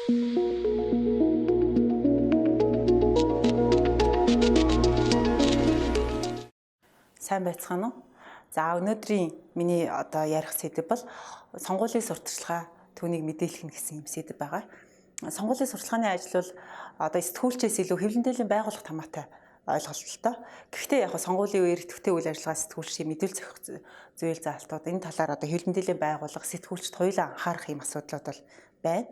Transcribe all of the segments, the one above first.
Сайн байцгаана уу? За, өнөөдрийн миний одоо ярих сэдэв бол сонгуулийн сурталчилгаа, түүнийг мэдээлэх нь гэсэн юм сэдэв байгаа. Сонгуулийн сурталчилгааны ажил бол одоо сэтгүүлчээс илүү хэвлэл мэдээллийн байгууллагт хамаатай ойлголттой. Гэхдээ яг сонгуулийн үеэр идэвхтэй үйл ажиллагаа сэтгүүлчийн мэдүүлэл зохих зүйл заалтууд энэ талаар одоо хэвлэл мэдээллийн байгууллага, сэтгүүлчид хоёулаа анхаарах юм асуудлууд бол байна.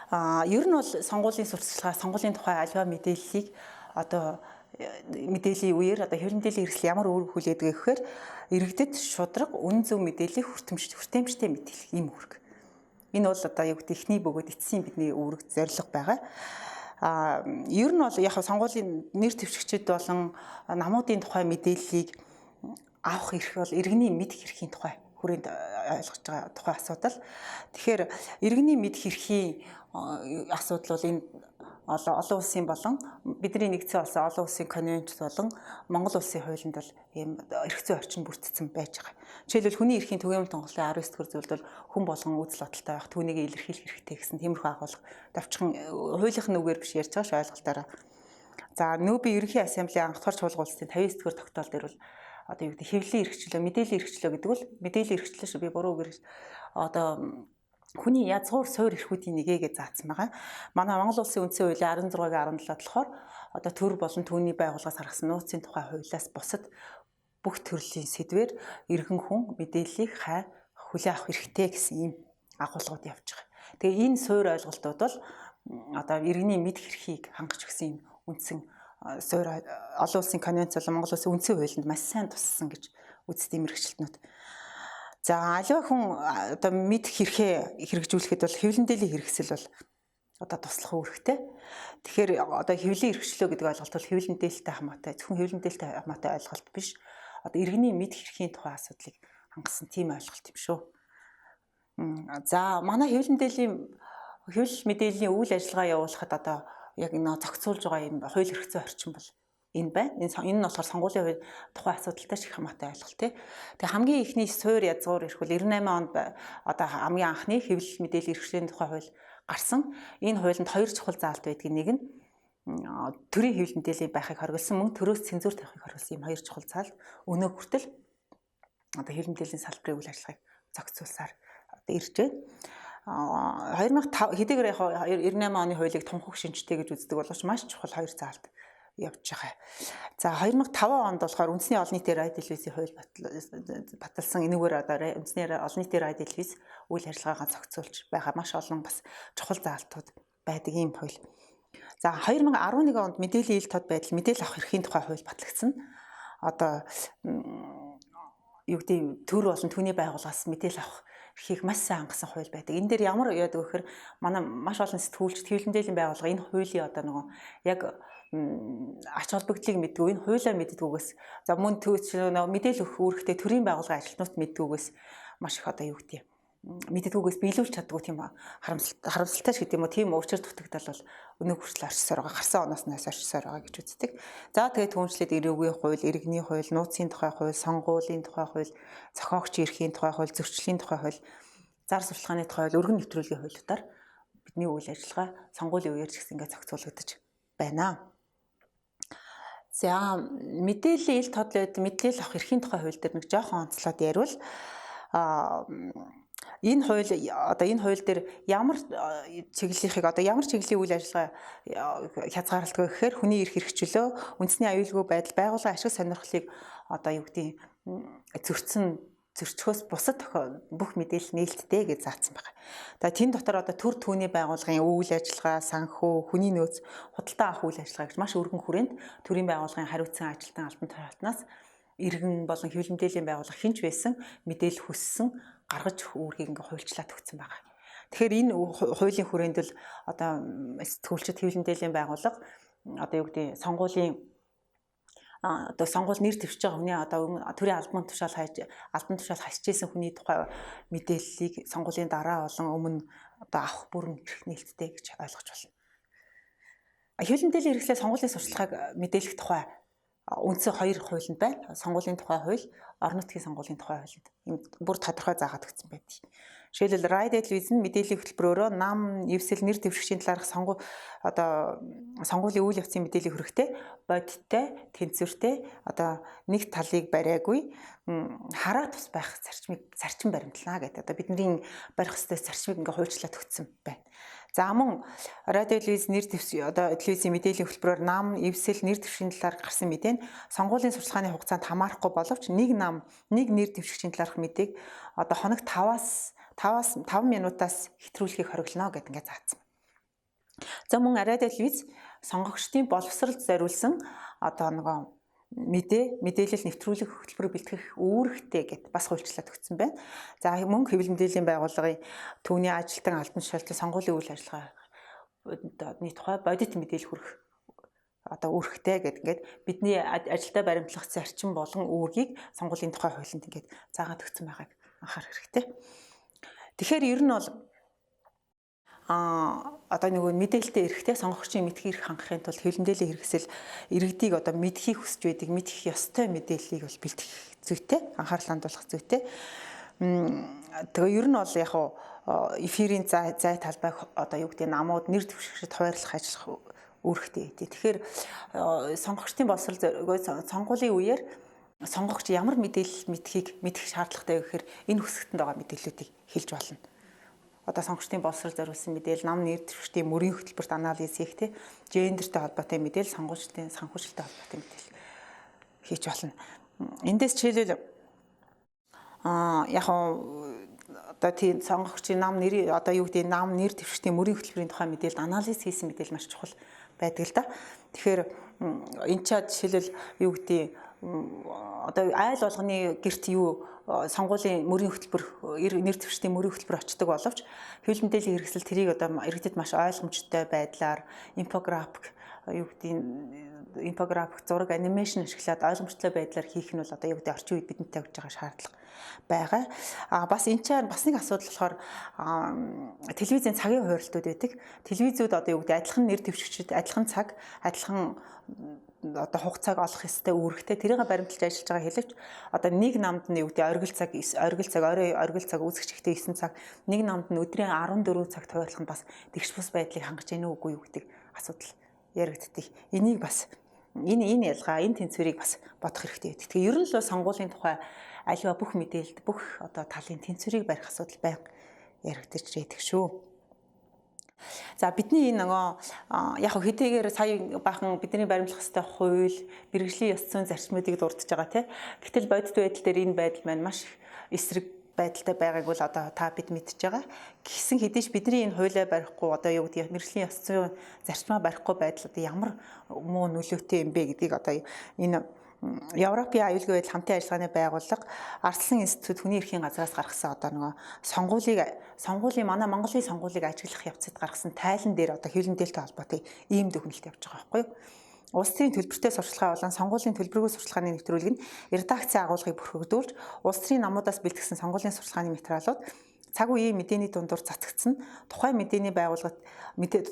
Ер нь бол сонгуулийн сурталчилгаа, сонгуулийн тухай аливаа мэдээллийг одоо мэдээллийн үеэр одоо хэвлэл мэдээллийн хэрэгсэл ямар үүрэг хүлээдэг гэхээр иргэдэд шударга, үнэн зөв мэдээллийг хүртээмжтэй мэдээлэх ийм үүрэг. Энэ бол одоо юу гэдэг эхний бөгөөд эцсийн бидний үүрэг зорилго байгаа. Ер нь бол яг сонгуулийн нэр дэвшигчид болон намуудын тухай мэдээллийг авах эрх бол иргэний мэдэх эрхийн тухай хүрээнд ойлгож байгаа тухай асуудал. Тэгэхээр иргэний мэдэх эрхийн асуудал бол энэ олон улсын болон бидний нэгдсэн улсын олон улсын конвенц болон Монгол улсын хуулинд бол ийм эрх зүйн орчин бүрдсэн байж байгаа. Жишээлбэл, хүний эрхийн түгээмэл тунхаглалын 19 дугаар зүйлд бол хүн болгон үзэл бодолтой байх, түүнийг илэрхийлэх хэрэгтэй гэсэн тиймэрхүү агуулга давчхан хуулийнхын нүгээр биш ярьж байгаа ш ойлголтоороо. За, НҮБ ерөнхий ассамблеийн анх дахь чуулга уулзалтын 59 дугаар тогтоол дээр бол одоо юу гэдэг хэвлэлийн эрхчлөө, мэдээллийн эрхчлөө гэдэг бол мэдээллийн эрхчлөө шүү, би буруу үгээр одоо хүний язгуур суур эрхүүдийн нэгэ гэж заасан байгаа. Манай Монгол улсын үндсэн хуулийн 16-гийн 17 болохоор одоо төр болон түүний байгууллагаас гаргасан нууцын тухай хуулиас бусад бүх төрлийн сэдвээр иргэн хүн мэдээллийг хай хүлээн авах эрхтэй гэсэн ийм агуулгууд явж байгаа. Тэгээ энэ суур ойлголтууд бол одоо иргэний мэдэх эрхийг хангаж өгсөн юм үндсэн суур олон улсын конвенц болон Монгол улсын үндсэн хуулинд маш сайн туссан гэж үздэг мэргэжилтнүүд. За, аливаа хүн одоо мэдэх эрхээ хэрэгжүүлэхэд бол хэвлэл мэдээллийн хэрэгсэл бол одоо туслах үүрэгтэй. Тэгэхээр одоо хэвлэлийн эрхчлөө гэдэг ойлголт бол хэвлэл мэдээлэлтэй хамаатай, зөвхөн хэвлэл мэдээлэлтэй хамаатай ойлголт биш. Одоо иргэний мэдэх эрхийн тухай асуудлыг хангасан тийм ойлголт юм шүү. За, манай хэвлэл мэдээллийн үйл ажиллагаа явуулахад одоо яг энэ зохицуулж байгаа юм хууль эрх зүйн орчин бол энэ байна. Энэ нь болохоор сонгуулийн хууль тухай асуудалтай ч их хамаатай ойлголт тий. Тэгээ хамгийн эхний суур язгуур эрх бол 98 онд одоо хамгийн анхны хэвлэл мэдээллийн эрхчлөөний тухай хууль гарсан. Энэ хуулинд хоёр чухал заалт байдгийг, нэг нь төрийн хэвлэл мэдээллийн байхыг хориглосон, мөн төрөөс цензуур тавихыг хориглосон юм хоёр чухал заалт өнөө хүртэл одоо хэвлэл мэдээллийн салбарын үйл ажиллагааг зохицуулсаар одоо ирж байна. 2005 хэдийгээр яг 98 оны хуулийг тунхаг шинжтэй гэж үздэг боловч маш чухал хоёр заалт явж байгаа. За, 2005 онд болохоор үндэсний олон нийтийн радио телевизийн хууль баталсан. Энэгээр одоо үндэсний олон нийтийн радио телевиз үйл ажиллагаагаа зохицуулж байгаа маш олон бас чухал заалтууд байдаг ийм хууль. За, 2011 онд мэдээллийн ил тод байдал, мэдээлэл авах эрхийн тухай хууль батлагдсан. Одоо юу гэдэг төр болон түүний байгууллагаас мэдээлэл авах эрхийг маш сайн хангасан хууль байдаг. Энэ дээр ямар яадаг вэ гэхээр манай маш олон сэтгүүлч, хэвлэл мэдээллийн байгууллага энэ хуулийн одоо нөгөө яг ач холбогдлыг мэддэггүй, энэ хуулиа мэддэггүйгээс, за мөн төвч мэдээлэл өгөх үүрэгтэй төрийн байгууллагын ажилтнууд мэддэггүйгээс маш их одоо юу гэдэг мэддэггүйгээс биелүүлж чаддгүй тийм харамсалтай ч гэдэг юм уу, тийм уучир дутагдал бол өнөө хүртэл орчсоор байгаа, гарсан оноос нь орчсоор байгаа гэж үздэг. За, тэгээд түүнчлээд эрүүгийн хууль, иргэний хууль, нууцын тухай хууль, сонгуулийн тухай хууль, зохиогч эрхийн тухай хууль, зөрчлийн тухай хууль, зар сурталчилгааны тухай хууль, өргөн нэвтрүүлгийн хуулиудаар бидний үйл ажиллагаа сонгуулийн үеэр ч гэсэн ингээд зохицуулагдаж байна. За, мэдээллийн ил тод байд мэдээлэл авах эрхийн тухай хууль дээр нэг жоохон онцлоод яриул энэ хууль одоо энэ хууль дээр ямар чиглэлийнхийг одоо ямар чиглэлийн үйл ажиллагаа хязгаарлалт вэ гэхээр хүний эрх хэрэгчлөө, үндэсний аюулгүй байдал, байгууллагын ашиг сонирхлыг одоо юу гэдгийг зөрчсөн зөрчхөөс бусад бүх мэдээлэл нээлттэй гэж заасан байна. За, тэн дотор одоо төр түүний байгууллагын үйл ажиллагаа, санхүү, хүний нөөц, худалдаа авах үйл ажиллагаа гэж маш өргөн хүрээнд төрийн байгууллагын хариуцсан ажилтан, албан тушаалтнаас иргэн болон хэвлэл мэдээллийн байгууллага хинч байсан мэдээлэл хүссэн гаргаж өгөх үүргийг ингээ хуульчлаад өгсөн байгаа. Тэгэхээр энэ хуулийн хүрээнд л одоо сэтгүүлчид, хэвлэл мэдээллийн байгууллага одоо юу гэдэг сонгуулийн одоо сонгуул нэр дэвшиж байгаа хүний одоо төрийн албан тушаал хайж хүний тухай мэдээллийг сонгуулийн дараа болон өмнө одоо авах бүрэн эрх нээлттэй гэж ойлгож байна. Хэвлэл мэдээллийн хэрэгслээ сонгуулийн сурталчилгааг мэдээлэх тухай Үндсэн хоёр хуулинд байна. Сонгуулийн тухай хууль, орон нутгийн сонгуулийн тухай хуулинд ийм бүр тодорхой заагаад өгсөн байдаг. Жишээлбэл, радио телевиз нь мэдээллийн хөтөлбөрөөрөө нам, эвсэл, нэр дэвшигчийн талаарх одоо сонгуулийн үйл явцын мэдээллийг хүрэхдээ бодиттой, тэнцвэртэй, одоо нэг талыг бариагүй, хараа тус байх зарчмыг зарчим баримтлана гэдэг. Одоо бидний барих ёстой зарчмыг ингээ хуульчлаад өгсөн байна. За, мөн радио телевиз, нэр дэвш одоо телевизийн мэдээллийн хөтөлбөрөөр нам, эвсэл, нэр дэвшигчийн талаар гарсан мэдээ нь сонгуулийн сурталчилгааны хугацаанд хамаарахгүй боловч нэг нам, нэг нэр дэвшигчийн талаарх мэдээг одоо хоног 5-аас 5 минутаас хэтрүүлэхийг хориглоно гэдэг ингээд заасан. За, мөн радио телевиз сонгогчдын боловсролд зориулсан одоо нөгөө мэдээлэл нэвтрүүлэх хөтөлбөр бэлтгэх үүрэгтэй гэд бас хуульчлаад өгсөн байна. За, мөн хэвлэл мэдээллийн байгууллагын түүний ажилтан албан тушаалтын сонгуулийн үйл ажиллагааны тухай бодит мэдээлэл хүргэх одоо үүрэгтэй гэд ингээд бидний ажилдаа баримтлах зарчим болон үүргийг сонгуулийн тухай хуулинд ингээд заагаад өгсөн байгааг анхаарах хэрэгтэй. Тэгэхээр ер нь бол одоо нөгөө мэдээлэлтэй эрэхтэй сонгогчийн мэдхийг эрх хангахын тулд хэвлэл мэдээллийн хэрэгсэл иргэдийг одоо мэдхийг хүсэж байдаг, мэдэх ёстой мэдээллийг бол бэлтгэх зүйтэй, анхаарал хандуулах зүйтэй. Тэгээ ер нь бол яг эфирийн зай талбайг одоо юу гэдэг намууд, нэр дэвшигчид хуваарлах ажиллах үүрэгтэй. Тэгэхээр сонгогчдын боловсрол, сонгуулийн үеэр сонгогч ямар мэдээлэл мэдэх шаардлагатай вэ гэхээр энэ хэсэгтэнд байгаа мэдээллүүдийг хэлж болно. Одоо сонгогчдын боловсрол зориулсан мэдээлэл, нам, нэр дэвшигчдийн мөрийн хөтөлбөрт анализ хийх, те, гендертэй холбоотой мэдээлэл, сонгуульчдын санхүүжилттэй холбоотой мэдээлэл хийж болно. Эндээс жишээлбэл яг одоо тийм сонгогчийн нам нэр одоо юу гэдэг нам, нэр дэвшигчдийн мөрийн хөтөлбөрийн тухай мэдээлэлд анализ хийсэн мэдээлэл маш чухал байдаг л да. Тэгэхээр энэ ч жишээлбэл юу гэдэг одоо айл болгоны гэрт юу сонгуулийн мөрийн хөтөлбөр, нэр дэвшигчдийн мөрийн хөтөлбөр очдог боловч хэвлэл мэдээллийн хэрэгсэл тэрийг одоо иргэдэд маш ойлгомжтой байдлаар инфографик, юу гэдэг инфографик, зураг, animation ашиглаад ойлгомжтой байдлаар хийх нь бол одоо юу гэдэг орчин үед бидэнд тавьж байгаа шаардлага байгаа. А бас энэ ч бас нэг асуудал болохоор телевизийн цагийн хувиралтууд байдаг. Телевизүүд одоо юу гэдэг адилхан нэр дэвшигчид адилхан цаг, адилхан одоо хугацааг олох ёстой үүрэгтэй, тэрийг баримталж ажиллаж байгаа хэлэвч одоо нэг намд нь юу гэдэг оргил цаг, оргил цаг, орой оргил цаг, үзэгч ихтэй 9 цаг, нэг намд нь өдрийн 14 цагт хуваарлах нь бас тэгш бус байдлыг хангаж гэнэ үгүй юу гэдэг асуудал яригддаг. Энийг бас энэ ялгаа, энэ тэнцвэрийг бас бодох хэрэгтэй байдаг. Тэгэхээр ер нь л сонгуулийн тухай аливаа бүх мэдээлэлд бүх одоо талын тэнцвэрийг барих асуудал байнга яригдаж байдаг шүү. За, бидний энэ нөгөө яг хэдийгээр сая бахан бидний баримтлах ёстой хууль, мэргэжлийн ёс зүйн зарчмуудыг дурдж байгаа, тий. Гэтэл бодит байдал дээр энэ байдал маань маш их эсрэг байдалтай байгааг бол одоо та бид мэдж байгаа. Гэсэн хэдий ч бидний энэ хуулиа барихгүй, одоо юу гэдэг мэргэжлийн ёс зүйн зарчмаа барихгүй байдал одоо ямар муу нөлөөтэй юм бэ гэдгийг одоо энэ Европын аюулгүй байдал хамтын ажиллагааны байгууллага, Арслан институт хүний эрхийн газраас гаргасан одоо нөгөө сонгуулийн манай Монголын сонгуулийг ажиглах явцад гаргасан тайлан дээр одоо хэвлэл мэдээлэлтэй холбоотой ийм дүгнэлт явж байгаа байхгүй юу? Улс төрийн төлбөртэй сурталчилгаа болон сонгуулийн төлбөргүй сурталчилгааны нэвтрүүлэг нь редакцийн агуулгыг бүрхэгдүүлж, улс төрийн намуудаас бэлтгэсэн сонгуулийн сурталчилгааны материалууд цаг үеийн мэдээний дундуур цацагдсан, тухайн мэдээний байгууллагад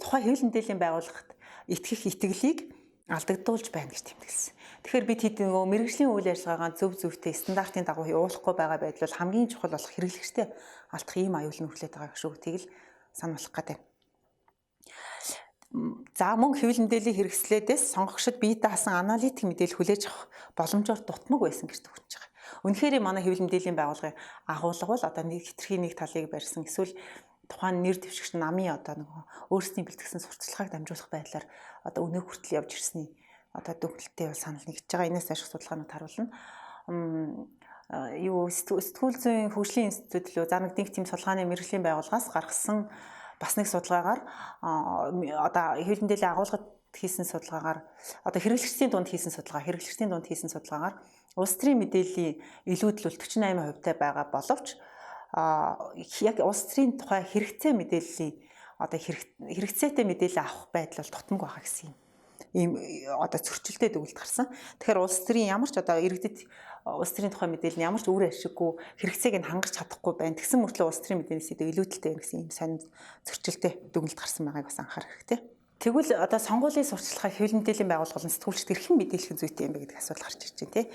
тухайн хэвлэл мэдээллийн байгууллагад итгэх итгэлийг алдагдуулж байна гэж тэмдэглэсэн. Тэгэхээр бид хэд нөгөө мэргэжлийн үйл ажиллагаагаа зөв зөвхөн стандартын дагуу явуулахгүй байгаа байдал бол хамгийн чухал болох хэрэглэгчтэй алдах ийм аюул нь хүлээд байгаа шүү гэдгийг л сануулах гэдэг. За, мөн хэвлэл мэдээллийн хэрэгслүүдээс сонгогчид бие даасан аналитик мэдээлэл хүлээж авах боломжоор дутмаг байсан гэж дүгнэж байгаа. Үнэхээр манай хэвлэл мэдээллийн байгууллагын агуулга бол одоо нэг хэтэрхий нэг талыг барьсан эсвэл тухайн нэр дэвшигч намын одоо нөгөө өөрсдийн бэлтгэсэн сурталчилгааг дамжуулах байдлаар одоо өнөө хүртэл явж ирсний одоо дүгнэлтээ бол санал нэгдэж байгаа. Энээс ашиг судалгаанууд харуулна. Юу сэтгүүл зүйн хөгжлийн институт лөө за нэг тийм судалгааны мэргэжлийн байгууллагаас гаргасан бас нэг судалгаагаар, одоо хэвлэл мэдээллийн агуулгад хийсэн судалгаагаар, одоо хэрэглэгчдийн дунд хийсэн судалгаа, хэрэглэгчдийн дунд хийсэн судалгаагаар улс төрийн мэдээллийн илүүдэл бол 48% тай байгаа боловч яг улс төрийн тухай хэрэгцээ мэдээллийн одоо хэрэгцээтэй мэдээлэл авах байдал бол дутмаг байгаа гэсэн юм ийм одоо зөрчилтэй дүгнэлт гарсан. Тэгэхээр улс төрийн ямар ч одоо иргэдэд улс төрийн тухай мэдээлэл нь ямар ч үр ашиггүй, хэрэгцээг нь хангаж чадахгүй байна. Тэгсэн мөртлөө улс төрийн мэдээнээс илүүдэлтэй байна гэсэн ийм сонин зөрчилтэй дүгнэлт гарсан байгааг бас анхаарах хэрэгтэй. Тэгвэл одоо сонгуулийн сурталчилгаа, хэвлэл мэдээллийн байгууллага болон сэтгүүлчид эрхэн мэдээлэх нь зүйтэй юм бэ гэдэг асуудал гарч ирж байна, тий.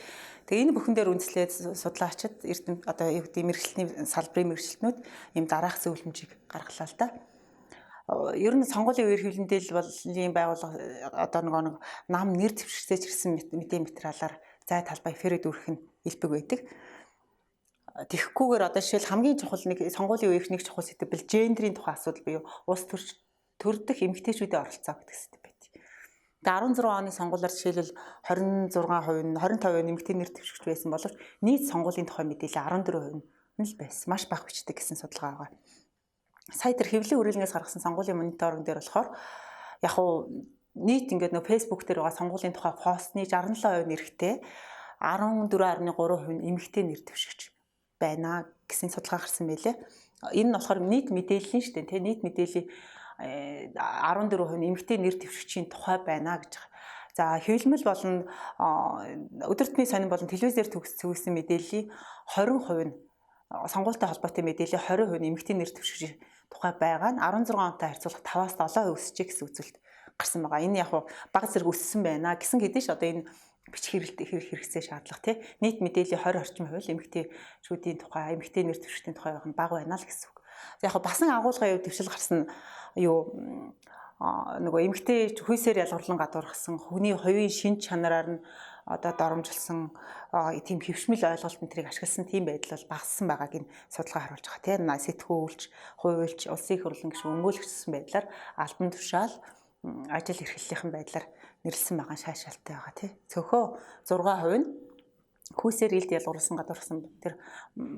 Тэгээ энэ бүхэн дээр үндэслээд судлаачид эрдэм одоо юу гэдэг мэргэжилтний салбарын мэргэжилтнүүд ийм дараах зөвлөмжийг гаргалаа л да. Ер нь сонгуулийн үеэр хэвлэл мэдээллийн байгууллага одоо нөгөө нэг нам нэр дэвшигчдээс ирсэн мэдээ материалаар зай талбай эфирээ дүүрэх нь элбэг байдаг. Тэгэхгүйгээр одоо жишээл хамгийн чухал нэг сонгуулийн үеэрх нэг чухал сэдэв бол гендрийн тухай асуудал буюу улс төрч төрдөх эмэгтэйчүүдийн оролцоо гэдэг сэдэв байт. Тэгээ 16 оны сонгуулиар жишээлбэл 26% нь 25% эмэгтэй нэр дэвшигч байсан боловч нийт сонгуулийн тухай мэдээлэл 14% нь л байсан. Маш бага бичдэг гэсэн судалгаа байгаа. Сая тэр хэвлэлийн хүрээлэнгээс гаргасан сонгуулийн мониторинг дээр болохоор яг уу нийт ингээд нөө Facebook дээр байгаа сонгуулийн тухай постны 67% нь эрэгтэй, 14.3% нь эмэгтэй нэр дэвшигч байна гэсэн судалгаа гарсан байлээ. Энэ нь болохоор нийт мэдээллийн шүү дээ, тэ, нийт мэдээллийн 14% нь эмэгтэй нэр дэвшигчийн тухай байна гэж байгаа. За, хэвлэмэл болон өдөр тутмын сонин болон телевизээр төгссөн мэдээллийн 20% нь, сонгуультай холбоотой мэдээллийн 20% нь эмэгтэй нэр дэвшигчийн тухай байгаа нь 16 онтой харьцуулахад 5-аас 7% өсөжээ гэсэн үзүүлэлт гарсан байгаа. Энэ яг бага зэрэг өссөн байна гэсэн хэдий ч одоо энэ бичих хэрэгцээ шаардлага, тий. Нийт мэдээллийн 20 орчим хувь эмэгтэйчүүдийн тухай, эмэгтэй нэр дэвшигчдийн тухай байх нь бага байна л гэсэн үг. За, яг бас нэг агуулгын хувьд дэвшил гарсан юу, нөгөө эмэгтэй хүйсээр ялгарлан гадуурхсан, хүний хувийн шинж чанараар нь одоо доромжилсан тийм хэвшмэл ойлголт энэ тэрийг ашигласан тийм байдал бол багассан байгааг энэ судалгаа харуулж байгаа, тийм. Сэтгүүлч, хуульч, улсын их хурлын гишүүн, өмгөөлөгчсөн байдлаар албан тушаал, ажил эрхлэлийнхэн байдлаар нэрлсэн байгаа шаашаалтай байгаа, тий. Цөөхөө 6% нь хүйсээр илд ялгуурласан, гадуурхсан тэр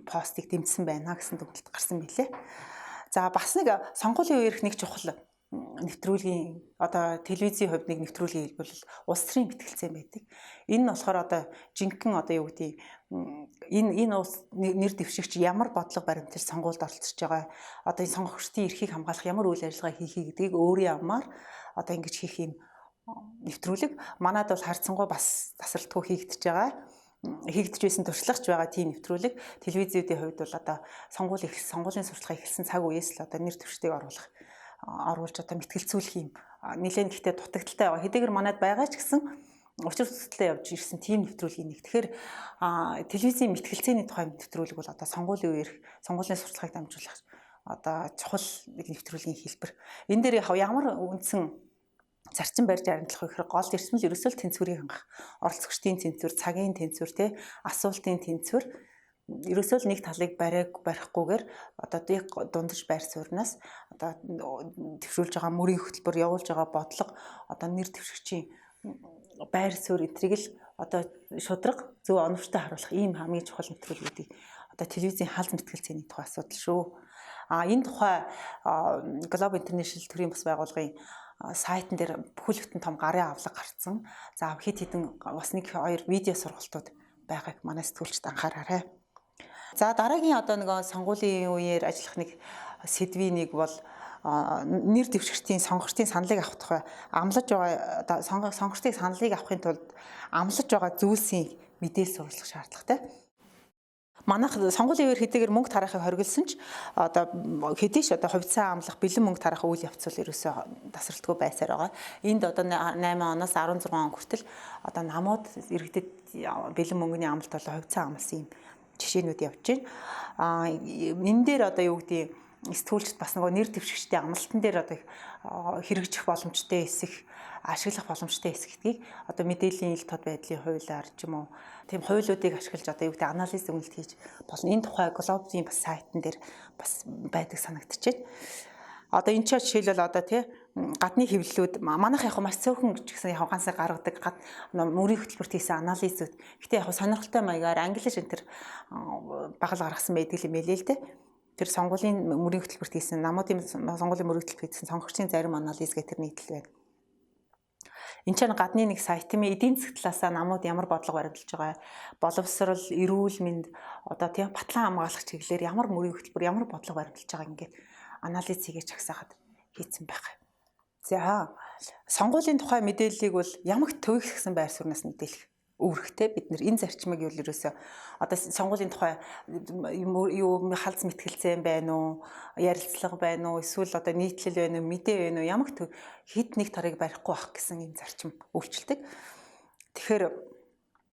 постыг дэмжсэн байна гэсэн дүгнэлт гарсан билээ. За, бас нэг сонгуулийн үеэрх нэг чухал нэвтрүүлгийн, одоо телевизийн хувьд нэг нэвтрүүлгийн хэлбэр бол улс төрийн мэтгэлцээ байдаг. Энэ нь болохоор одоо жинхэнэ одоо юу гэдгийг энэ улс нэр дэвшигч ямар бодлого баримталж сонгуульд оролцож байгаа, одоо энэ сонгогчдын эрхийг хамгаалах ямар үйл ажиллагаа хийхийг гэдгийг өөрийн амаар одоо ингэж хийх юм нэвтрүүлэг манад бол харьцангуй бас тасралтгүй хийгдэж байгаа, хийгдэж байсан туршлагач байгаа тийм нэвтрүүлэг. Телевизүүдийн хувьд бол одоо сонгуулийн сурталчилгаа эхэлсэн цаг үеэс л одоо нэр дэвшигчдийг оруулж одоо мэтгэлцүүлэх юм нэлээд гэхдээ дутагдалтай байгаа. Хэдийгээр манад байгаа ч гэсэн учир дутагдaltaй явж ирсэн тийм нэвтрүүлгийн нэг. Тэгэхээр телевизийн мэтгэлцээний тухай нэвтрүүлэг бол одоо сонгуулийн үеэрх сонгуулийн сурталчилгааг дамжуулах одоо чухал нэг нэвтрүүлгийн хэлбэр. Энэ дээр ямар үндсэн зарчим барьж баримтлах вэ гэхээр гол эрсмэл ерөөсөө л тэнцвэрийг хангах. Оролцогчдын тэнцвэр, цагийн тэнцвэр, тэ, асуултын тэнцвэр, ерөөсөө л нэг талыг барихгүйгээр одоо яг дундаж байр сууриас одоо дэвшүүлж байгаа мөрийн хөтөлбөр, явуулж байгаа бодлого, одоо нэр дэвшигчийн байр суурь эдрийг л одоо шударга, зөв оновчтой харуулах ийм хамгийн чухал нэвтрүүлгүүдийг одоо телевизийн халз мэтгэлцээний тухай асуудал шүү. А энэ тухай Globe International төрийн бас байгууллагын сайтн дээр бүхэл бүтэн том гарын авлага гарцсан. За, хэд хэдэн бас нэг хоёр видео сургалтууд байгааг манай сэтгүүлчид анхаараарай. За, дараагийн одоо нөгөө сонгуулийн үеэр ажиллах нэг сэдвийн нэг бол нэр дэвшигчдийн, сонгогчдын саналыг авах тухай амлаж байгаа, одоо сонгогчдын саналыг авахын тулд амлаж байгаа зүйлсийн мэдээлэл сурвалжлах шаардлагатай. Манайх сонгуулийн үеэр хэдийгээр мөнгө тараахыг хориглосон ч одоо хэдий ч одоо хувьцаа амлах, бэлэн мөнгө тараах үйл явц бол ерөөсөө тасралтгүй байсаар байгаа. Энд одоо 8 оноос 16 он хүртэл одоо намууд иргэдэд бэлэн мөнгөний амлалт болон хувьцаа амласан юм жишээнүүд явж байна. А энэ дээр одоо юу гэдгийг сэтгүүлчд бас нөгөө нэр дэвшигчдийн амлалтан дээр одоо хэрэгжих боломжтой эсэх, ашиглах боломжтой эсэх гэдгийг одоо мэдээллийн ил тод байдлын хуулиар ч юм уу тийм хуулиудыг ашиглаж одоо юу гэдэг анализ дүгнэлт хийж болно. Энэ тухай Globe-ийн бас сайтн дээр бас байдаг санагдчихэв. Одоо энэ ч жишээлбэл одоо тий гадны хэвлэлүүд манайх яг маш цөөхөн ч гэсэн яг ганцаа гаргадаг мөрийн хөтөлбөрт хийсэн анализүүд. Гэтэ яг сонирхолтой маягаар англи энэ төр багал гаргасан байдаг юм байлээ л дээ. Тэр сонгуулийн мөрийн хөтөлбөрт хийсэн, намуудын сонгуулийн мөрийн хөтөлбөрт хийсэн сонгогчдын зарим анализ гэх тэр нийтлэл байна. Энд чинь гадны нэг сайт юм, эдийн засаг талаасаа намууд ямар бодлого баримталж байгаа, боловсрол, эрүүл мэнд, одоо тийм батлан хамгаалах чиглэлээр ямар мөрийн хөтөлбөр, ямар бодлого баримталж байгаа ингээд анализ хийгээ чагсаахад хийцэн байх. За, сонгуулийн тухай мэдээллийг бол ямагт төвөгсөн байр сууриас мэдээлэх Үүрэгтэй бид нэр энэ зарчмыг юу л ерөөсөө одоо сонгуулийн тухай юу халз мэтгэлцэн байна уу, ярилцлага байна уу, эсвэл одоо нийтлэл байна уу, мэдээ байна уу, ямар хэд нэг тарыг барихгүй байх гэсэн энэ зарчим үйлчлдэг. Тэгэхээр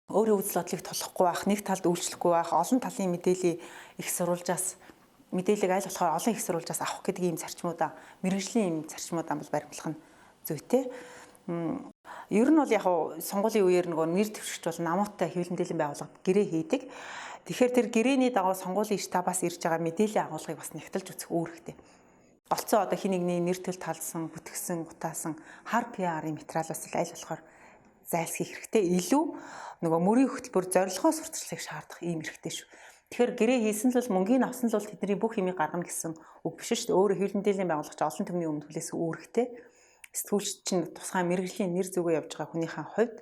өөрийн үзэл бодлыг тулахгүй байх, нэг талд үйлчлэхгүй байх, олон талын мэдээллийг их сурвалжаас мэдээллийг аль болохоор олон их сурвалжаас авах гэдэг ийм зарчмуудаа, мэргэжлийн ийм зарчмуудаа бол баримтлах нь зүйтэй. Ер нь бол яг сонгуулийн үеэр нөгөө нэр дэвшигч бол намуутай хэвлэл мэдээллийн байгууллага гэрээ хийдэг. Тэгэхээр тэр гэрээний дагуу сонгуулийн штабаас ирж байгаа мэдээллийн агуулгыг бас нэгтэлж үзэх үүрэгтэй. Голцоо одоо хин нэгний нэр төл талсан, бүтгсэн, гутаасан хар PR-ын материалаас л аль болохоор зайлсхийх хэрэгтэй. Илүү нөгөө мөрийн хөтөлбөр зорилгоо сурталчлахыг шаардах ийм хэрэгтэй шүү. Тэгэхээр гэрээ хийсэн л бол мөнгийг авсан л бол тэдний бүх юмыг гаргана гэсэн үг биш шүү дээ. Өөрөө хэвлэл мэдээллийн байгууллагч олон түмний өмнө хүлээсэн үүрэгтэй. Сэтгүүлч чинь тусгай мэргэжлийн нэр зүгөө явж байгаа хүнийхээ хувьд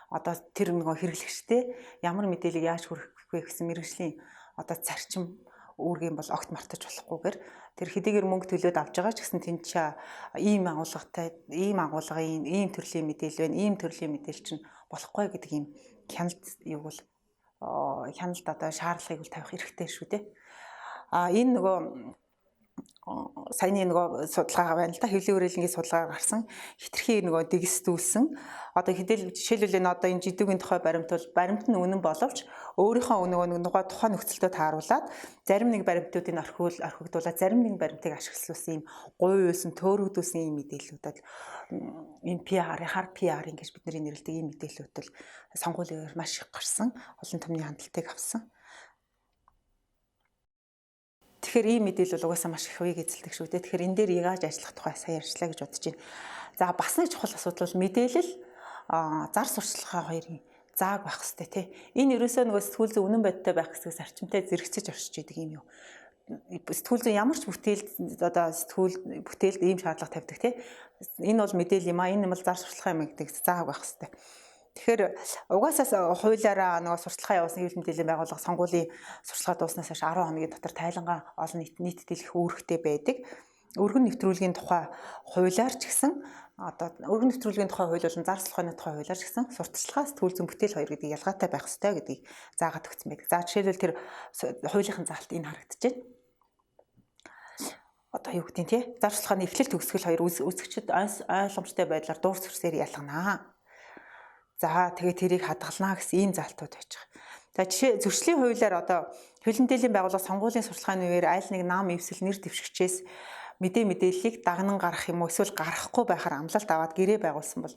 одоо тэр нөгөө хэрэглэгчтэй ямар мэдээллийг яаж хүргэх вэ гэсэн мэргэжлийн одоо зарчим үүргийн бол огт мартаж болохгүйгээр тэр хэдийгээр мөнгө төлөөд авч байгаа ч гэсэн тэнд чи ийм агуулгатай, ийм агуулгын ийм төрлийн мэдээлэл байна, ийм төрлийн мэдээлэл чинь болохгүй гэдэг ийм хяналт юу бол хяналт одоо шаардлагыг бол тавих хэрэгтэй шүү дээ. А энэ нөгөө саяны нөгөө судалгаа байна л да, хэвлэлийн хүрээлэнгийн судалгаа гарсан хитрхи нөгөө дэгсдүүлсэн. Одоо хэдэл жишээлбэл энэ одоо энэ жидүүгийн тухай баримт бол баримт нь үнэн боловч өөрийнхөө нөгөө нэг тухайн нөхцөлдөө тааруулаад зарим нэг баримтуудыг орхигдуулаад зарим нэг баримтыг ашигласан юм гуйвуулсан, төөрөгдүүлсэн юм мэдээллүүдэд энэ PR, хар PR ингэж бидний нэрлэдэг ийм мэдээллүүд бол сонгуулийн үеэр маш их гарсан, олон түмний хандлтыг авсан. Тэгэхээр ийм мэдээлэл бол угаасаа маш их үеийг эзэлдэг шүү дээ. Тэгэхээр энэ дээр ягааж ажиллах тухай сайн ярьчлаа гэж бодож байна. За бас нэг чухал асуудал бол мэдээлэл зар сурталчилгаа хоёрын зааг байх хэрэгтэй тий. Энэ ерөөсөө нөгөө сэтгүүл зүйн үнэн бодиттой байх хэсгээс зарчимтай зэрэгцэж оршиж идэг юм юу. Сэтгүүл зүйн ямар ч бүтээлд одоо сэтгүүл бүтээлд ийм шаардлага тавьдаг тий. Энэ бол мэдээлэл юм а, энэ бол зар сурталчилгаа юм гэдэг зааг байх хэрэгтэй. Тэгэхээр угаасаа хуулиараа нөгөө сурталчилгаа явуулсан хэвлэл мэдээллийн байгууллага сонгуулийн сурталчилгаа дууснаас хойш 10 хоногийн дотор тайлангаа олон нийтэд дэлгэх үүрэгтэй байдаг. Өргөн нэвтрүүлгийн тухай хуулиар ч гэсэн одоо өргөн нэвтрүүлгийн тухай хууль болон зар сурталчилгааны тухай хуулиар ч гэсэн сурталчилгаа сэтгүүл зүйн бүтээл хоёр гэдэг ялгаатай байх ёстой гэдгийг заагаад өгсөн байдаг. За жишээлбэл тэр хуулийнхын заалт энэ харагдаж байна. Одоо юу гэдэг нь тий зар сурталчилгааны эхлэл төгсгөл хоёр үзэгчид ойлгомжтой байдлаар дуур зөрсээр ялганаа. За тэгээ тэрийг хадгалнаа гэсэн ийм заалтууд байж байгаа. За жишээ зөрчлийн хуулиар одоо хэвлэл мэдээллийн байгууллага сонгуулийн сурталчилгааны үеэр аль нэг нам эвсэл нэр дэвшигчээс мэдээллийг дагнан гаргах юм уу эсвэл гаргахгүй байхаар амлалт аваад гэрээ байгуулсан бол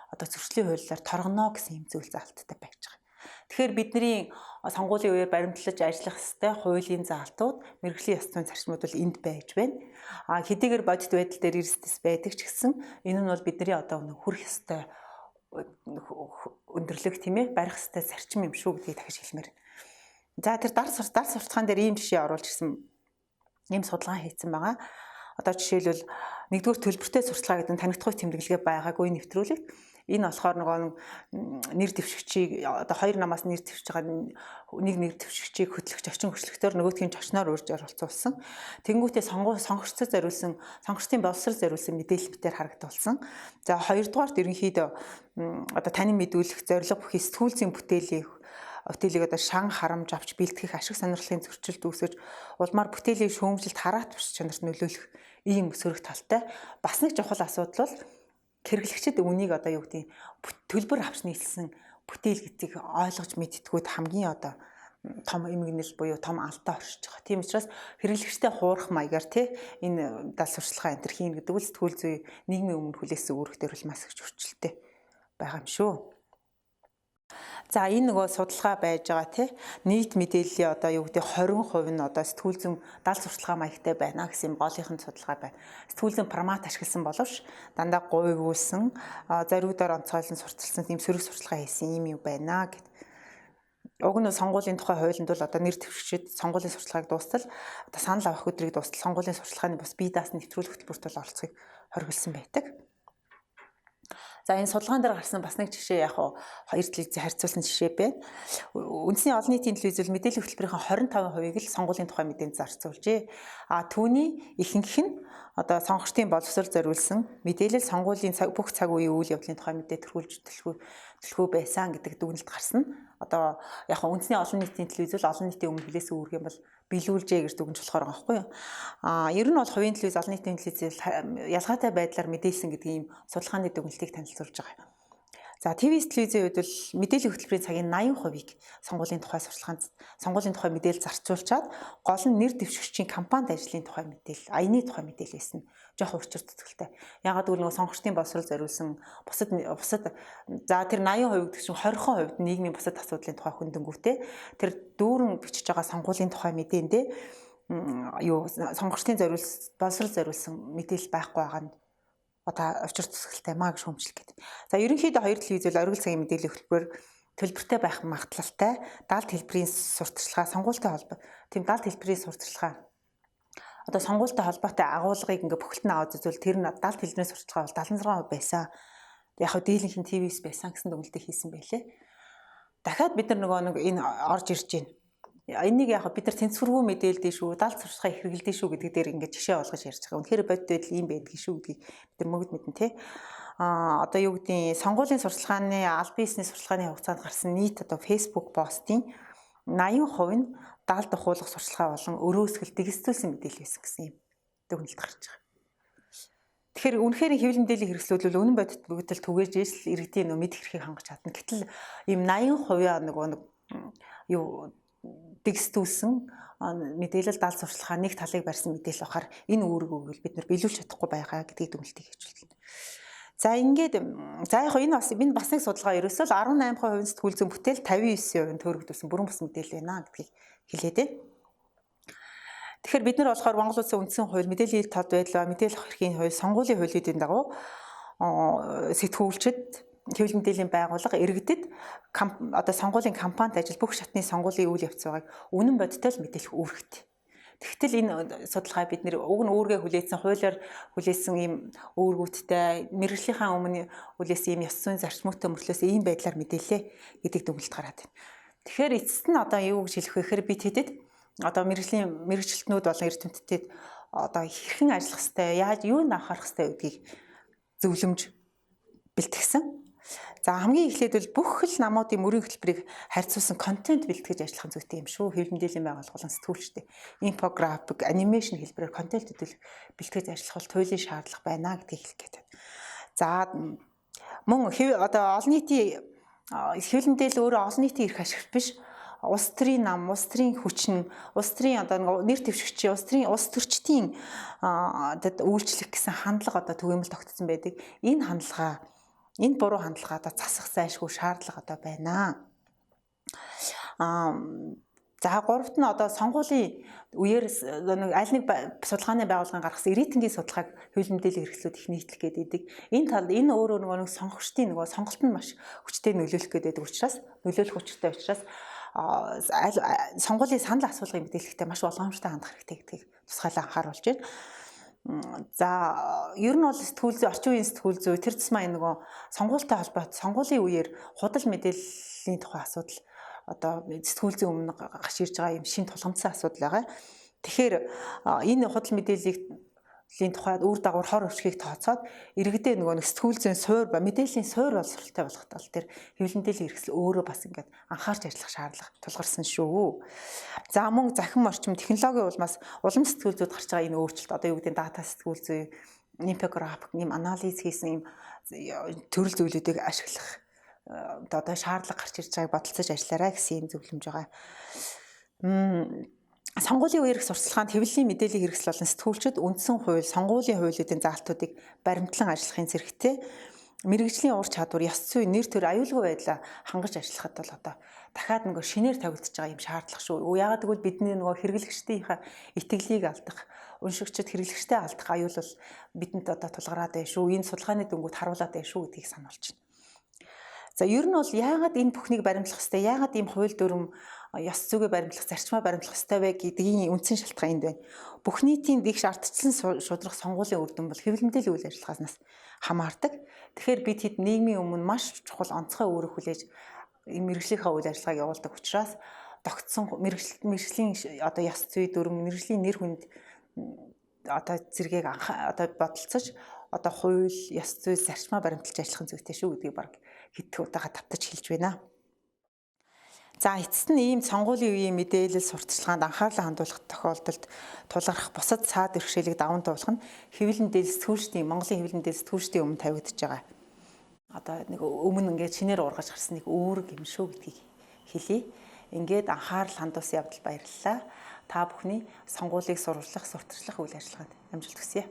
одоо зөрчлийн хуулиар торгоно гэсэн ийм зүйл заалттай байж байгаа. Тэгэхээр бидний сонгуулийн үеэр баримтлаж ажиллах ёстой хуулийн заалтууд, мэргэжлийн ёс зүйн зарчмууд бол энд байж байна. А хэдийгээр бодит байдал дээр эрсдэс байдаг ч гэсэн энэ нь бол бидний одоо хүрэх ёстой өндөрлөх тийм ээ барих ёстой зарчим юм шүү гэдгийг дахиж хэлмээр. За тэр дар сурталчилгаан дээр ийм жишээ оруулж ирсэн ийм судалгаа хийцэн байгаа. Одоо жишээлбэл нэгдүгээр төлбөртэй сурталчилгаа гэдэг нь танигдах тэмдэглэгээ байгаагүй нэвтрүүлэгт энэ болохоор нөгөө нэр дэвшигчийг одоо хоёр намаас нэр дэвшиж байгаа нэг нэр дэвшигчийг хөтлөгч очин хөшлөгтөөр нөгөөдхийн чочноор урьж оролцуулсан. Тэнгүүтээ сонгогчдод зориулсан, сонгогчдын боловсрол зориулсан мэдээлэл битээр харагдуулсан. За хоёрдугаарт ерөнхийдөө одоо танин мэдүүлэх зорилго бүхий сэтгүүл зүйн бүтээлийг одоо шан харамж авч бэлтгэх ашиг сонирхлын зөрчилд үүсгэж улмаар бүтээлийн шүүмжлэлт хараат бус чанарт нөлөөлөх ийм сөрөг талтай. Бас нэг чухал асуудал бол хэрэглэгчид үнийг одоо юу гэдэг төлбөр авч нийлсэн бүтээл гэдгийг ойлгож мэддэггүйд хамгийн одоо том эмгэнэл буюу том алдаа оршиж байгаа. Тийм учраас хэрэглэгчтэй хуурах маягаар тий энэ дал сурталчилгаа энэ төр хийнэ гэдэг бол сэтгүүл зүй нийгмийн өмнө хүлээсэн үүрэгтэр бол маш их зөрчилтэй байгаа юм шүү. За энэ нөгөө судалгаа байж байгаа тий нийт мэдээллийн одоо юу гэдэг 20% нь одоо сэтгүүл зүйн дал сурталчилгаа маягтай байна гэсэн юм голынх нь судалгаа байна. Сэтгүүл зүйн формат ашигласан боловч дандаа говьгүүлсэн зориудаар онцгойлон сурталчилсан тийм сөрөг сурталчилгаа хийсэн юм юу байна гэд. Уг нь сонгуулийн тухай хуулинд бол одоо нэр дэвшигчид сонгуулийн сурталчилгааг дуустал одоо санал авах өдрийг дуустал сонгуулийн сурталчилгааны бус бие даасан нэвтрүүлэг хөтөлбөрт бол оролцохыг хориглосон байдаг. За энэ судалгаан дээр гарсан бас нэг жишээ яг хоёр телевизийг харьцуулсан жишээ байна. Үндэсний олон нийтийн телевиз бол мэдээллийн хөтөлбөрийн 25%-ийг л сонгуулийн тухай мэдээнд зарцуулжээ. А түүний ихэнх нь одоо сонгогчдын боловсрол зориулсан мэдээлэл сонгуулийн бүх цаг үеийн үйл явдлын тухай мэдээ төрүүлж төлхөө байсан гэдэг дүгнэлт гарсан. Одоо яг үндэсний олон нийтийн телевиз бол олон нийтийн өмнө хүлээсэн үүрэг юм бол биелүүлжээ гэж дүгнж болохоор байгаа байхгүй юу. Ер нь бол хувийн телевиз, олон нийтийн телевиз ялгаатай байдлаар мэдээлсэн гэдэг ийм судалгааны дүгнэлтийг танилцуулж байгаа юм. За ТВ телевизийн хувьд бол мэдээллийн хөтөлбөрийн цагийн 80%-ийг сонгуулийн тухай сурталчилгаанд сонгуулийн тухай мэдээлэл зарцуулчаад гол нь нэр дэвшигчийн кампанит ажлын тухай мэдээлэл, аяны тухай мэдээлэл байсан. Жохо учир зүтгэлтэй. Ягаад гэвэл нөгөө сонгогчдын боловсрол зориулсан бусад за тэр 80% гэдэг чинь 20% нийгмийн бусад асуудлын тухай хөндөнгүүтээ тэр дүүрэн бичиж байгаа сонгуулийн тухай мэдээндээ юу сонгогчдын зориулсан боловсрол зориулсан мэдээлэл байхгүй байгаа нь одоо учир тусгалтай маа гэж шүүмжлэх гэдэг. За ерөнхийдөө хоёр телевиз бол оргил цагийн мэдээллийн хөтөлбөрөөр төлбөртэй байх магадлалтай даалт хэлбэрийн сурталчилгаа сонгуультай холбоо. Тийм даалт хэлбэрийн сурталчилгаа одоо сонгуультай холбоотой агуулгыг ингээ бүхэлд нь аваад үзвэл тэр нь даалт хэлбэрийн сурталчилгаа бол 76% байсан. Яг хөө дийлэнх нь ТВ-с байсан гэсэн дүгнэлтийг хийсэн байлээ. Дахиад бид нар нөгөө нэг энэ орж ирж байна. Энийг яг бид нар тэнцвэргүй мэдээлдэг шүү, далд сурчлагаа их хэрэгэлдэг шүү гэдэг дээр ингээд жишээ болгож ярьж байгаа. Үнэхээр бодит байдал ийм байдгийг шүү гэдгийг бид нар мөгд мэднэ те. Одоо юу гэдгийг сонгуулийн сурчлагын аль биесний сурчлагын хугацаанд гарсан нийт одоо Facebook постын 80% нь далд ухуулах сурчлагаа болон өрөөсгөл дэгэсдүүлсэн мэдээлэл байсан гэсэн юм дүгнэлт гарч байгаа. Тэгэхээр үнэхээр хэвлэл мэдээллийн хэрэгслүүд бол үнэн бодит бүгдэл түгээж ижил иргэдийн нөө мэдэх эрхийг хангаж чадна. Гэтэл ийм 80% нөгөө нэг юу дэгсдүүлсэн мэдээлэл даал сурталчилгаа нэг талыг барьсан мэдээлэл байхаар энэ үүрэг бид нар биелүүлж чадахгүй байгаа гэдгийг дүгнэлтийг хийж байна. За ингээд за яг энэ бас энэ бас нэг судалгаа ерөөсөө л 18% сэтгүүл зүйн бүтээл 59% нь төөрөгдүүлсэн бүрэн бус мэдээлэл байна гэдгийг хэлээд байна. Тэгэхээр бид нар болохоор Монгол Улсын үндсэн хууль, мэдээллийн тод байдал, мэдээлэл авах эрхийн хууль, сонгуулийн хуулиудын дагуу сэтгүүлчид хэвлэл мэдээллийн байгууллага иргэдэд одоо сонгуулийн кампанит ажил бүх шатны сонгуулийн үйл явц байгааг үнэн бодиттой л мэдээлэх үүрэгтэй. Тэгтэл энэ судалгаа бид нэр уг нь үүргээ хүлээсэн хуулиар хүлээсэн ийм үүргүүдтэй мэргэжлийнхаа өмнө хүлээсэн ийм ёс зүйн зарчмуудтай мөртлөөс ийм байдлаар мэдээлээ гэдэг дүгнэлт гараад байна. Тэгэхээр эцэст нь одоо юу гэж хэлэх вэ гэхээр би тэдэд одоо мэргэжлийн мэргэжилтнүүд болон эрдэмтдүүд одоо хэрхэн ажиллах ёстой, яаж юунд анхаарах ёстой гэдгийг зөвлөмж бэлтгэсэн. За хамгийн эхлээд бол бүх л намуудын мөрийн хөтөлбөрийг харьцуулсан контент бэлтгэж ажиллах нь зүйтэй юм шүү. Хэвлэл мэдээллийн байгууллага болон сэтгүүлчтэй инфографик, анимашн хэлбэрээр контент бэлтгэж ажиллах бол туйлын шаардлага байна гэдгийг хэлэх гээд байна. За мөн одоо олон нийтийн хэвлэл мэдээлэл өөрөө олон нийтийн эрх ашиг биш. Улс төрийн нам, улс төрийн хүчин, улс төрийн одоо нэр дэвшигчийн, улс төрийн улс төрчдийн үйлчлэх гэсэн хандлага одоо түгээмэл тогтцсон байдаг. Энэ хандлага энэ буруу хандлага одоо засах зайлшгүй шаардлага одоо байна. За гуравт нь одоо сонгуулийн үеэр нэг аль нэг судалгааны байгууллагын гаргасан рейтингийн судалгааг хэвлэл мэдээллийн хэрэгслүүд их нийтлэх гээд байдаг. Энэ тал энэ өөрөө нөгөө нэг сонгогчдын нөгөө сонголт нь маш хүчтэй нөлөөлөх гээд байдаг учраас нөлөөлөх учиртай учраас сонгуулийн санал асуулгын мэдээлэхдээ маш болгоомжтой хандах хэрэгтэй гэдгийг тусгайлан анхааруулж байна. За ер нь бол сэтгүүл зүй, орчин үеийн сэтгүүл зүй тэр тусмаа энэ нөгөө сонгуультай холбоотой сонгуулийн үеэр худал мэдээллийн тухай асуудал одоо сэтгүүл зүйн өмнө гарч ирж байгаа юм шин тулгамдсан асуудал байгаа. Тэгэхээр энэ худал мэдээллийн тухайд үр дагавар хор өвчгийг тооцоод иргэдээ нөгөө нэг сэтгүүл зүйн суур ба мэдээллийн суур боловсролтой болох тал тэр хэвлэл мэдээллийн хэрэгсэл өөрөө бас ингээд анхаарч ажиллах шаардлага тулгарсан шүү. За мөн захим орчим технологийн улмаас улам сэтгүүл зүйд гарч байгаа энэ өөрчлөлт одоо юу гэдэг нь дата сэтгүүл зүй, инфографик, ийм анализ хийсэн ийм төрөл зүйлүүдийг ашиглах одоо шаардлага гарч ирж байгааг бодолцож ажиллаарай гэсэн ийм зөвлөмж байгаа. Сонгуулийн үеэрх сурталчилгаанд хэвлэлийн мэдээллийн хэрэгсэл болон сэтгүүлчид үндсэн хууль, сонгуулийн хуулиудын заалтуудыг баримтлан ажиллахын зэрэгтэй мэргэжлийн ур чадвар, ёс зүй, нэр төр аюулгүй байдлаа хангаж ажиллахад бол одоо дахиад нөгөө шинээр тавигдчихж байгаа юм шаардлага шүү. Яагаад гэвэл бидний нөгөө хэрэглэгчдийнхээ итгэлийг алдах, уншигчид хэрэглэгчтэй алдах аюул бол бидэнд одоо тулгараад байна шүү. Энэ судалгааны дүнгууд харуулад байна шүү гэдгийг сануулж байна. За ер нь бол яагаад энэ бүхнийг баримтлах хэвтэй, яагаад ийм хууль дүрм ёс зүгээ баримтлах, зарчмаа баримтлах ёстой вэ гэдгийн үндсэн шалтгаан энд байна. Бүх нийтийн дэгш ардчилсан шудрах сонгуулийн үр дүн бол хэвлэл мэдээллийн үйл ажиллагаанаас хамаардаг. Тэгэхээр бид хэд нийгмийн өмнө маш чухал онцгой үүрэг хүлээж мэргэжлийнхаа үйл ажиллагааг явуулдаг учраас тогтсон мэргэжлийн одоо ёс зүй дүрм, мэргэжлийн нэр хүнд одоо зэргийг одоо бодолцож одоо хууль, ёс зүй, зарчмаа баримталж ажиллах нь зүйтэй шүү гэдгийг баг хэдхэн удаага давтаж хэлж байна. За эцэст нь ийм сонгуулийн үеийн мэдээлэл сурталчилгаанд анхаарлаа хандуулах тохиолдолд тулгарх бусад саад бэрхшээлийг даван туулах нь хэвлэл мэдээлэл сэтгүүлчдийн Монголын хэвлэл мэдээлэл сэтгүүлчдийн өмнө тавигдаж байгаа. Одоо нэг өмнө ингээд шинээр ургаж гарсан нэг үүрэг юм шүү гэдгийг хэлье. Ингээд анхаарал хандуулсан явдал баярлалаа. Та бүхний сонгуулийг сурвалжлах, сурталчлах үйл ажиллагаанд амжилт хүсье.